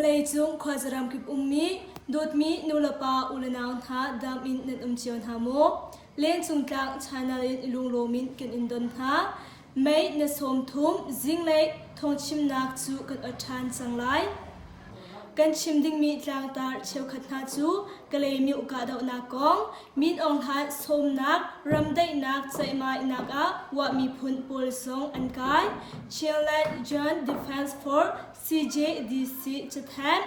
Vawleicung khuazaram kip ummi dawtmi nulepa ulenau hna dam in nan um cio hna maw? Lengcung tlang channel in lunglawm in kan in don hna. May na 30 zinglei thawngchimnak cu kan ot ṭhan cang lai. Kan chim dingmi tlangtar cheukhat hna cu Kalaymyo kahdohnak kong, Min Aung Hlaing sawmnak, ramdaihnak ceihmainak ah Wah miphun pawl zong an kai. Chinland Joint Defense Force CJDC cathanh,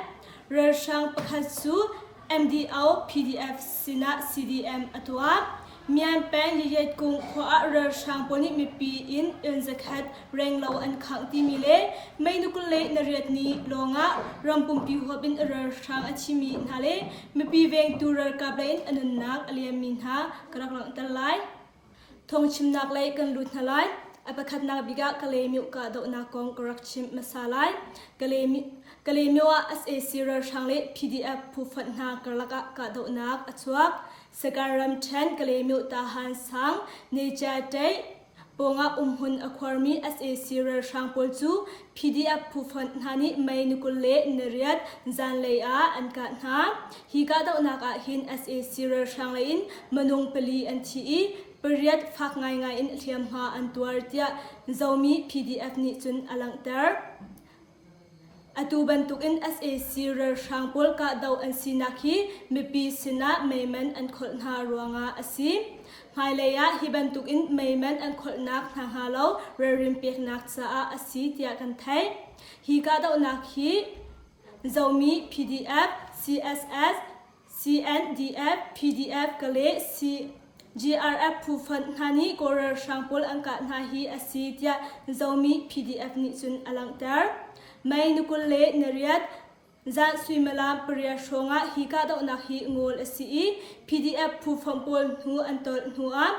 ralhrang pakhat cu MDO PDF sinah CDM a tuah. Myan peng Yayet kung khua ah ralhrang pawl nih mipi inn inn zakhat renglo an khangh timi le May ni 28 ni lawngah ram pumpi huap in ralhrang a thimi hna le mipi vengtu ralkap lei in a nunnak a liammi hna ka rak langhter lai. Thawngchimnak lei kan lut hna lai. A pakhatnak bik ah Kalaymyo kahdohnak kong ka rak chim hmasa lai. Kalaymyo ah sac ralhrang le PDF phu fonh hna karlak ah kahdohnak a chuak. Sagaing ramṭhen Kalaymyo Tahan sang Neja-Taih pawngah umhmun a khuarmi sac ralhrang pawl cu PDF phu fonh hna nih May ni 28 zanlei ah an kah hna. Hi kahdohnak ah hin sac ralhrang lei in minung pali an thi i pariat fak ngaingai in hliamhma an tuar tiah Zomi PDF nih cun a langhter. Atu bantukin sac ralhrang pawl kahdoh an sinak hi mipi sinah meiman an kholh hna ruangah a si. Hmailei ah hi bantukin meiman an kholhnak hna hnga lo ralrin peknak caah a si tiah kan theih. Hi kahdohnak hi Zomi PDF, CSS, CNDF, PDF ka le GRF phu fonh hna nih Kawl ralhrang pawl an kah hna hi a si tiah Zomi PDF nih cun a langhter. May ni 28 zan suimilam pariat hrawngah hi kahdohnak hi ngawl a si i PDF phu fonh pawl hnu an tolh hnu ah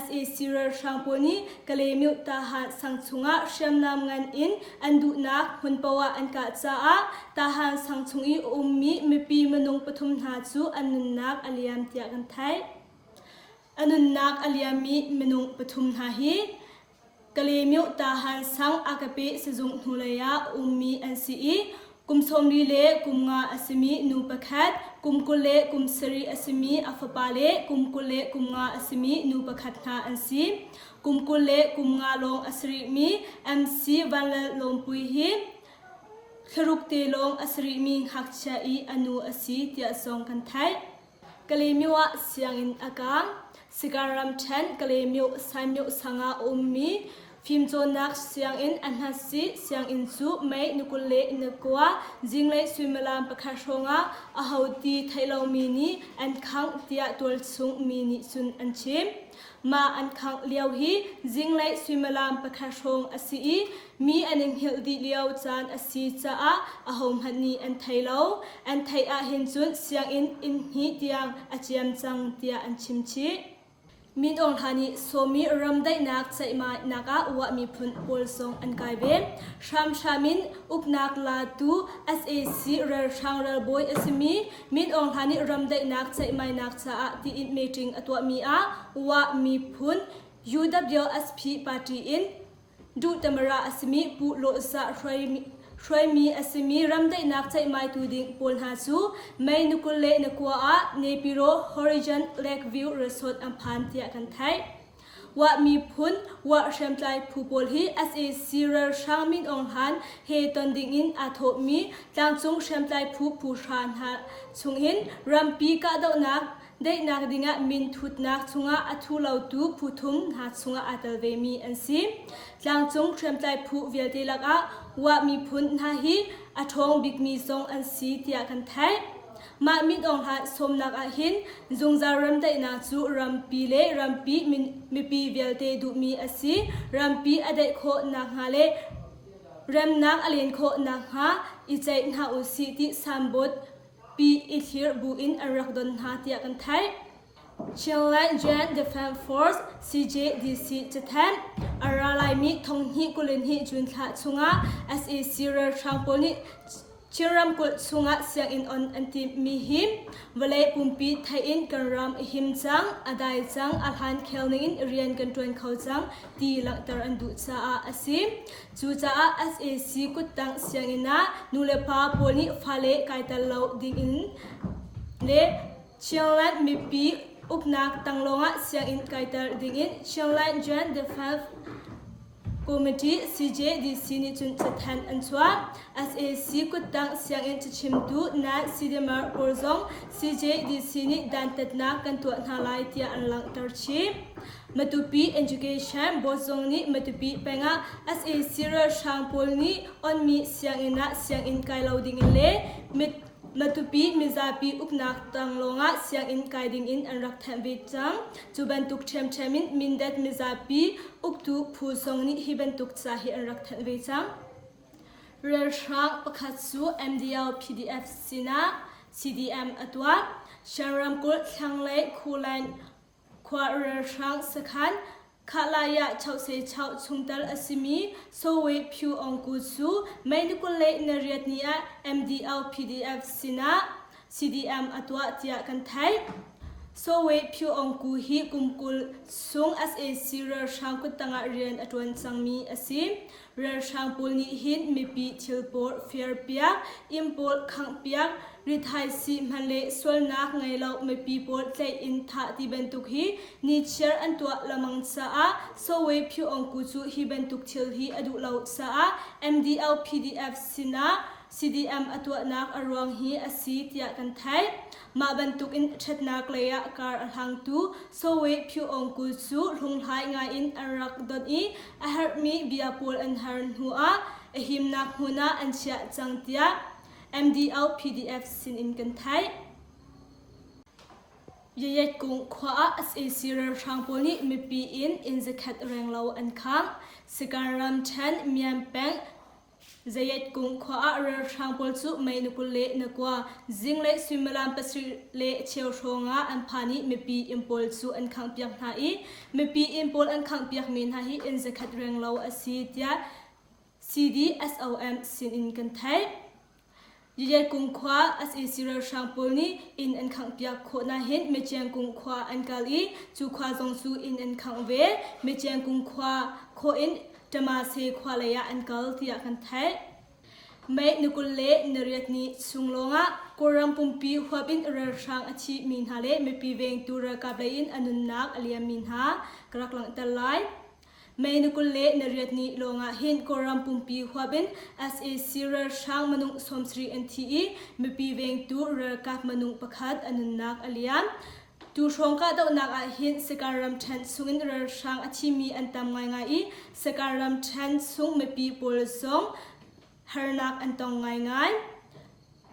sac ralhrang pawl nih Kalaymyo Tahan sang chungah hriamnam ngan in an duhnak hmun poah an kah caah Tahan sang chung i a ummi mipi minung pathum hna cu an nunnak a liam tiah kan theih. A nunnak a liammi minung pathum hna hi Kalaymyo Tahan sang Akape sizung hnulei ah a ummi an si i kum 40 le kum nga a simi nu pakhat, kum 20 le kum sarih a simi a fapa le kum 20 le kum nga a simi nu pakhat hna an si. Kum 20 le kum nga lawng a si rihmi MC Vanlal Lawmpui hi Thlaruk te lawng a si rihmi ngakchia i a nu a si tiah zong kan theih. Kalaymyo ah sianginn a kaang. Sigar ramṭhen Kalaymyo Saimyo sang ah a ummi fimcawnnak sianginn a hnasih sianginn cu May ni 29 zinglei suimilam pakhat hrawngah aho ti theih lomi nih an khangh tiah tualchung mi nih cun an chim. Mah an khangh lio hi zinglei suimilam pakhat hrawng a si i Mi an i hngilh dih lio caan a si caah ahohmanh nih an thei lo. An theih ahhin cun sianginn inn hnih tiang a ciam cang tiah an chim chih. Min Aung Hla nih sawmi ramdaihnak ceihmainak ah Wah miphun pawl zong an kai ve. Hramhram in uknak latu sac ralhrang ralbawi a simi Min Aung Hla nih ramdaihnak ceihmainak caah tiin meeting a tuahmi ah Wah miphun UWSP party in Duhtamara a simi Pu Lawhzah hruaimi a simi ramdaihnak ceihmaitu ding pawl hna cu May ni 29 ah Nepiro Horizon Lakeview Resort an phan tiah kan theih. Wah miphun Wah hriamtlai phu pawl hi sac ralhrang Min Aung Hlaing he ton dingin aa thawhmi tlangcung hriamtlai phu phu hra hna chungin rampi kahdohnak Daihnak dingah minthutnak chungah a thu lotu phu thum hna chungah aa tel vemi an si. Tlangcung hriamtlai phu vialte lakah Wah miphun hna hi a ṭhawng bikmi zong an si tiah kan theih. Mah Min Aung Hlaing sawmnak ahhin zungzal remdaihnak cu rampi le rampi mipi vialte duhmi a si. Rampi a daih khawh nakhnga le remnak a len khawh nakhnga i ceih hna usih ti sambawt pi i thlir buin an rak don hna tiah kan theih. Chinland Joint Defense Force CJDC cathanh a ra laimi thonghnih 22 June thla chungah sac ralhrang pawl nih Chin ramkulh chungah sianginn on an timhmi hi vawlei pumpi theih in kan ram a him cang, a dai cang, a hlankhel ningin rian kan ṭuan kho cang ti langhter an duh caah a si. Cucaah sac kuttang sianginn ah nulepa pawl nih fale kaiter lo dingin le Chinland mipi uknak tang lawngah sianginn kaiter dingin Chinland Joint Defense Committee CJDC nih cun cathanh an chuah. Sac kuttang sianginn cachimtu Nan Sidemar pawl zong CJDC nih dantatnak kan tuah hna lai tiah an langhter chih. Matupi Education Board zong nih Matupi peng ah sac ralhrang pawl nih onmi sianginn ah sianginn kai lo dingin le Matupi mizapi uknak tang lawngah sianginn kai dingin an rak thanh ve cang. Cu bantuk ṭhiamṭhiam in Mindat mizapi uktu phu zong nih hi bantuk ca hi an rak thanh ve cang. Ralhrang pakhat cu MDL PDF sinah CDM a tuah. Shan ramkulh thlanglei Khulan Khua ralhrang sakhan Khahlai ah Chauhse Chauh chungtel a simi Soe Phyu Aung Ku cu May ni 28 ni ah MDL PDF sinah CDM a tuah tiah kan theih. Soe Phyu Aung Ku hi kum 20 chung sac ralhrang kuttang ah rian a ṭuan cangmi a si. Ralhrang pawl nih hin mipi thil pawl firpiak, inn pawl khanghpiak, rithaisii hman le sualnak ngei lo mipi pawl tlaih in thah ti bantuk hi nichiar an tuah lengmang caah Soe Phyu Aung Ku cu hi bantuk thil hi a duh lo caah MDL PDF sinah CDM a tuahnak a ruang hi a si tiah kan theih. Mah bantuk in ṭhatnak lei ah kar a hlangtu Soe Phyu Aung Ku cu hlunghlai ngai in an rak don i a herhmi bia pawl an har hnu ah a himnak hmun ah an chiah cang tiah MDO PDF sinin kan theih. Yayat kung khua ah sac ralhrang pawl nih mipi in inn zakhat renglo an khang. Sagaing ramṭhen Mian peng Zayat kung khua ah ralhrang pawl cu mei na 29 zinglei suimilam pasarih le cheu hrawng ah an phan i mipi inn pawl cu an khanghpiak hna i mipi inn pawl an khanghpiakmi hna hi inn zakhat renglo a si tiah CDSOM sinin kan theih. Yayat kung khua sac ralhrang pawl nih inn an khanghpiak khawh nahin Mechiang kung khua an kal i cu khua zong cu inn an khangh ve. Mechiang kung khua khawh in Ṭamase khua lei ah an kal tiah kan theih. May ni 28 ni chung lawngah Kawlram pumpi huap in ralhrang a thi mi hna le mipi vengtu ralkap lei in a nunnak a liam mi hna ka rak langhter lai. May ni 28 ni lawngah hin Kawlram pumpi huap in sac ralhrang minung 70 an thi i mipi vengtu ralkap minung pakhat a nunnak a liam. Tu hrawng kahdohnak ah hin Sagaing ramṭhen chungin ralhrang a thimi an tam ngaingai i Sagaing ramṭhen chung mipi pawl zong harnak an tong ngaingai.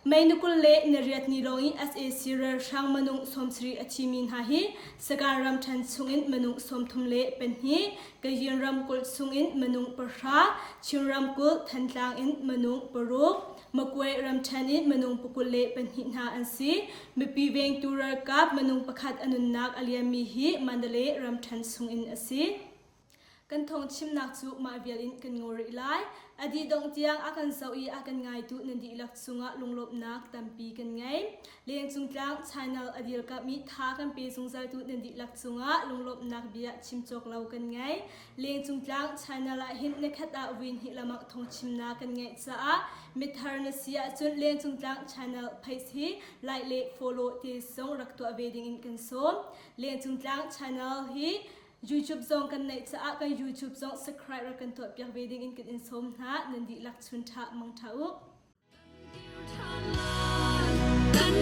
May ni 28 ni lawng i sac ralhrang minung 70 a thimi hna hi Sagaing ramṭhen chungin minung 32, Kayin ramkulh chungin minung pahra, Chin ramkulh Thantlang in minung paruk, Magway ramṭhen in minung 22 hna an si. Mipi vengtu ralkap minung pakhat a nunnak a liammi hi Mandalay ramṭhen chungin a si. Kan thawng chimnak cu mah vial in kan ngaw rih lai. A dih dongh tiang a kan zoh i a kan ngaitu nan dihlak cungah lunglawmhnak tampi kan ngei. Lengcung tlang channel a dirkamh i tha kan pe zungzaltu nan dihlak cungah lunglawmhnak bia chim cawk lo kan ngei. Lengcung tlang channel ah hin nikhat ah vui hnih lamang thawng chimnak kan ngeih caah mithar na si ahcun Lengcung tlang channel page hi like le follow te zong rak tuah ve ding in kan sawm. Lengcung tlang channel hi YouTube zong kan neih caah kan YouTube zong subscribe rak kan tuah piak ve ding in kan in sawm hna. Nan dihlak chun ṭha mang ṭha u. Kan